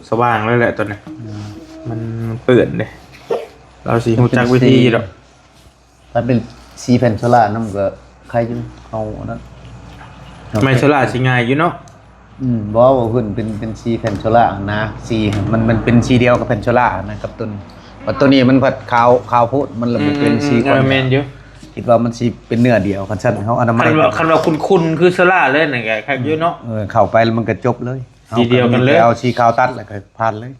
ສະຫວ່າງເລີຍແຫຼະຕົວນີ້ ອືມ ມັນເປື້ອນເດ້ ລາວຊິຮູ້ຈັກວິທີດອກ ຖ້າເປັນສີແຜ່ນໂຊລານຳກໍໄຄຢູ່ ເອົາອັນນັ້ນ ໄມ້ໂຊລາຊິງ່າຍຢູ່ເນາະ ອືມ ບໍ່ ວ່າເພິ່ນເປັນ ເປັນສີແຜ່ນໂຊລາຫັ້ນນະ ສີມັນ ມັນເປັນສີດຽວກັບແຜ່ນໂຊລາຫັ້ນນະ ກັບຕົວນີ້ ບັດຕົວນີ້ມັນພັດຂາວ ຂາວໂພດ ມັນລະບໍ່ເປັນສີ ອືມ ຄວັນ ເອີ ແມ່ນຢູ່ ຄິດວ່າມັນຊິເປັນເນື້ອດຽວ ຄັນຊັ້ນເຮົາອະນາໄມ ຄັນວ່າ ຄັນວ່າຂຸ້ນໆຄືໂຊລາເລີຍນັ້ນກໍຄັກຢູ່ເນາະ ອືມ ເອີ ເຂົ້າໄປລະມັນກໍຈົບເລີຍ ສີດຽວກັນເລີຍ ເອົາສີຂາວຕັດລະກໍຜ່ານເລີຍ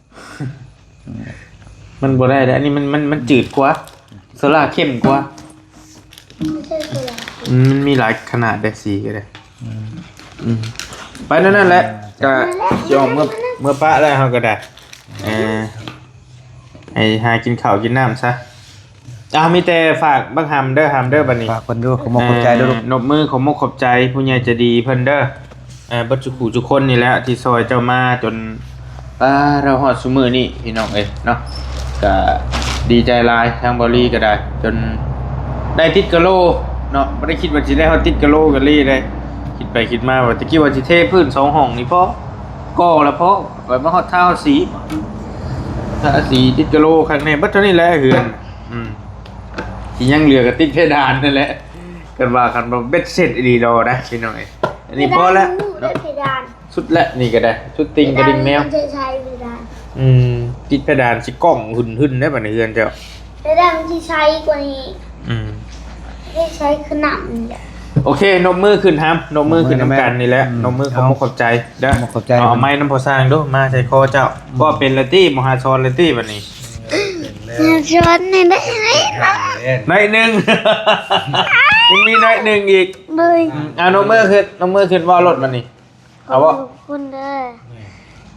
ມັນບໍ່ໄດ້ເດ້ ອັນນີ້ມັນ ມັນ ມັນຈືດກວ່າ ໂຊລາເຂັ້ມກວ່າ ບໍ່ໃຊ່ໂຊລາ ອືມ ມັນມີຫຼາຍຂະໜາດເດ້ ສີກໍໄດ້ ອືມ ອືມ ໄປແນວນັ້ນແຫຼະ ກໍຊິອອກເມືອ ເມືອປະແລ້ວເຮົາກໍໄດ້ ເອີ ໃຫ້ຫາກິນເຂົ້າກິນນ້ຳຊະ ເອົາ ມີແຕ່ຝາກບັກຫຳເດີ ຫຳເດີ ບັດນີ້ ຝາກເພິ່ນດູ ຂອບມຸກຂອບໃຈເດີ ເອີ ນົບມືຂອບມຸກຂອບໃຈຜູ້ໃຫຍ່ໃຈດີເພິ່ນເດີ ເອີ ເບິດສູ່ຄູ່ສູ່ຄົນນີ້ແຫຼະ ທີ່ຊ່ອຍເຈົ້າມາຈົນ ປາ ເຮົາຮອດຊຸມື້ນີ້ພີ່ນ້ອງເອີຍເນາະ ກະດີໃຈຫຼາຍ ທາງບາວລີກໍໄດ້ ຈົນໄດ້ຕິດກະໂລເນາະ ບໍ່ໄດ້ຄິດວ່າຊິໄດ້ຮອດຕິດກະໂລກະລີເດ້ ຄິດໄປຄິດມາວ່າຕະກີ້ວ່າຊິເທພື້ນສອງຫ້ອງນີ້ພໍ ກໍລະພໍ ໄປມາຮອດທາສີ ທາສີຕິດກະໂລຄັກແນ່ ເບິດເທົ່ານີ້ແຫຼະເຮືອນ ອືມ ທີ່ຍັງເຫຼືອກໍຕິດເພດານນັ້ນແຫຼະ ຄັນວ່າ ຄັນວ່າເບັດເສັດອີ່ຫຼີດອກໄດ໋ພີ່ນ້ອງເອີຍ ອັນນີ້ພໍແລ້ວ ເພດານ ເນາະ ເພດານ ສຸດແລ້ວ ນີ້ກໍໄດ້ ສຸດຕິ່ງກະດິ່ງແມວ ເພດານ ອືມ ຕິດເພດານຊິກ້ອງຫຶ່ນໆ ໄດ໋ບັດນີ້ເຮືອນເຈົ້າ ເພດານມັນຊິໃສກວ່ານີ້ ອືມ ຊິໃສຄືນ້ຳນີ້ແຫຼະ ໂອເຄ ນົບມືຂຶ້ນຫຳ ນົບມືຂຶ້ນນຳກັນນີ້ແຫຼະ ອືມ ນົບມືຂອບມຸກຂອບໃຈເດີ ຂອບມຸກຂອບໃຈ ເອົາໄມ້ນຳພໍ່ຊ່າງດູ ມາໃສ່ຄໍເຈົ້າ ອືມ ບໍ່ເປັນລະຕິ ບໍ່ຫາສອນລະຕິບັດນີ້ ສອນໜ້ອຍໜຶ່ງ ໜ້ອຍໜຶ່ງ ຍັງມີໜ້ອຍໜຶ່ງອີກ ໂດຍ ອືມ ເອົາ ນົບມືຂຶ້ນ ນົບມືຂຶ້ນ ເວົ້າໂລດບັດນີ້ ເອົາບໍ່ ຂອບຄຸນເດີ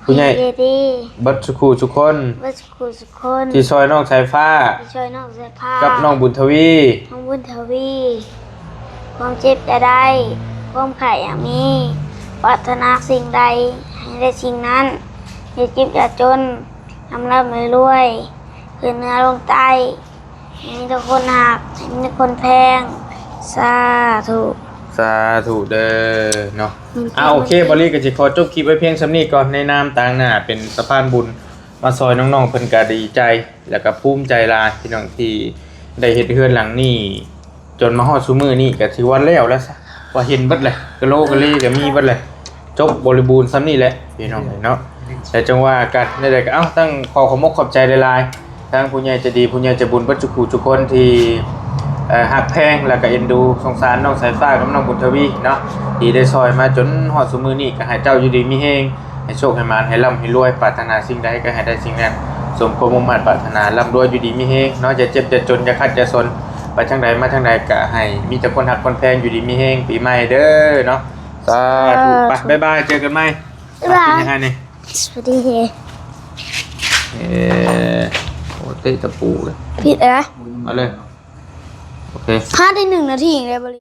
ຜູ້ໃຫຍ່ໃຈດີ ເບິດສູ່ຄູ່ສູ່ຄົນ ເບິດສູ່ຄູ່ສູ່ຄົນ ທີ່ຊ່ອຍນ້ອງສາຍຟ້າ ທີ່ຊ່ອຍນ້ອງສາຍຟ້າ ກັບນ້ອງບຸນທະວີ ນ້ອງບຸນທະວີ ຄວາມເຈັບຢ່າໄດ້ ຄວາມໄຂ້ຢ່າມີ ປາດຖະໜາສິ່ງໃດໃຫ້ໄດ້ສິ່ງນັ້ນ ຢ່າເຈັບຢ່າຈົນ ຮ່ຳໆລວຍໆ ຂຶ້ນເໜືອລົງໃຕ້ ໃຫ້ມີແຕ່ຄົນຮັກ ໃຫ້ມີແຕ່ຄົນແພງ ສາທຸ ສາທຸເດີເນາະ ອືມ ອ່າ ໂອເຄ ບາວລີກໍຊິຂໍຈົບຄລິບໄວ້ພຽງສ່ຳນີ້ກ່ອນ ໃນນາມຕາງໜ້າເປັນສະພານບຸນມາຊ່ອຍນ້ອງໆ ເພິ່ນກໍດີໃຈ ແລ້ວກໍພູມໃຈຫຼາຍ ພີ່ນ້ອງ ທີ່ໄດ້ເຮັດເຮືອນຫຼັງນີ້ ຈົນມາຮອດຊຸມື້ນີ້ກໍຖືວ່າແລ້ວແລ້ວຊະ ວ່າເຫັນເບິດແຫຼະ ກະໂລກະເລກໍມີເບິດແຫຼະ ຈົບບໍລິບູນສ່ຳນີ້ແຫຼະພີ່ນ້ອງເອີຍເນາະ ແຕ່ຈັ່ງວ່າກັນ ແນວໃດກໍ ເອົ້າ ຕ້ອງຂໍຂອບມຸກຂອບໃຈຫຼາຍໆ ທັງຜູ້ໃຫຍ່ໃຈດີ ຜູ້ໃຫຍ່ໃຈບຸນເບິດທຸກຜູ້ທຸກຄົນທີ່ ເອີ ຮັກແພງ ແລ້ວກໍເອັນດູສົງສານນ້ອງສາຍຟ້າກັບນ້ອງບຸນທະວີເນາະ ທີ່ໄດ້ຊ່ອຍມາຈົນຮອດຊຸມື້ນີ້ ກໍໃຫ້ເຈົ້າຢູ່ດີມີແຮງ ໃຫ້ໂຊກໃຫ້ໝານ ໃຫ້ລ່ຳໃຫ້ລວຍ ປາດຖະໜາສິ່ງໃດກໍໃຫ້ໄດ້ສິ່ງນັ້ນ ສົມຄວາມມຸ່ງມາດປາດຖະໜາ ລ່ຳລວຍຢູ່ດີມີແຮງເນາະ ຢ່າເຈັບຢ່າຈົນ ຢ່າຂັດຢ່າສົນ ໄປທາງໃດມາທາງໃດກະໃຫ້ມີແຕ່ຄົນຮັກຄົນແພງ ຢູ່ດີມີແຮງ ປີໃໝ່ເດີເນາະ ສາທຸ ສາທຸ ໄປ ບາຍບາຍ ເຈີກັນໃໝ່ ບາຍບາຍ ກິນຫຍັງໃຫ້ນີ້ ສະຫວັດດີ ເອີ ໂອ້ ເຕະຕະປູເລີຍ ຜິດແລ້ວ ມາເລີຍ ໂອເຄ ພາດໄດ້ໜຶ່ງນາທີເອງເດ້ ບໍລິ